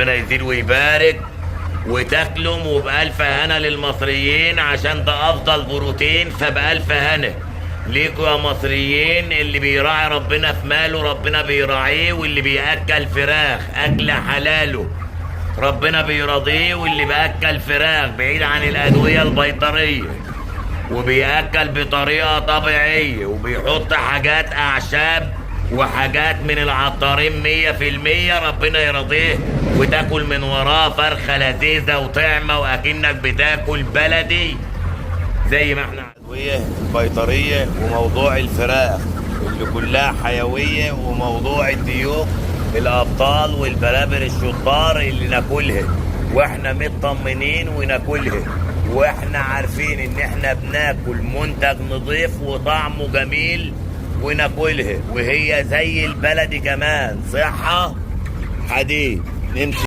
ربنا يزيد ويبارك وتاكلهم وبألف هنا للمصريين، عشان ده أفضل بروتين. فبألف هنا ليكوا يا مصريين. اللي بيراعي ربنا في ماله ربنا بيراعيه، واللي بيأكل فراخ أكل حلاله ربنا بيرضيه، واللي بأكل فراخ بعيد عن الأدوية البيطرية وبيأكل بطريقة طبيعية وبيحط حاجات أعشاب وحاجات من العطارين 100%، ربنا يرضيه وتاكل من وراه فرخة لذيذة وطعمة وأكنك بتاكل بلدي. زي ما احنا الأدوية البيطرية وموضوع الفراخ اللي كلها حيوية وموضوع الديوك الأبطال والبرابر الشطار اللي ناكلها واحنا مطمنين وناكلها واحنا عارفين ان احنا بناكل منتج نظيف وطعمه جميل وناكلها وهي زي البلدي كمان. صحة حديد نمشي.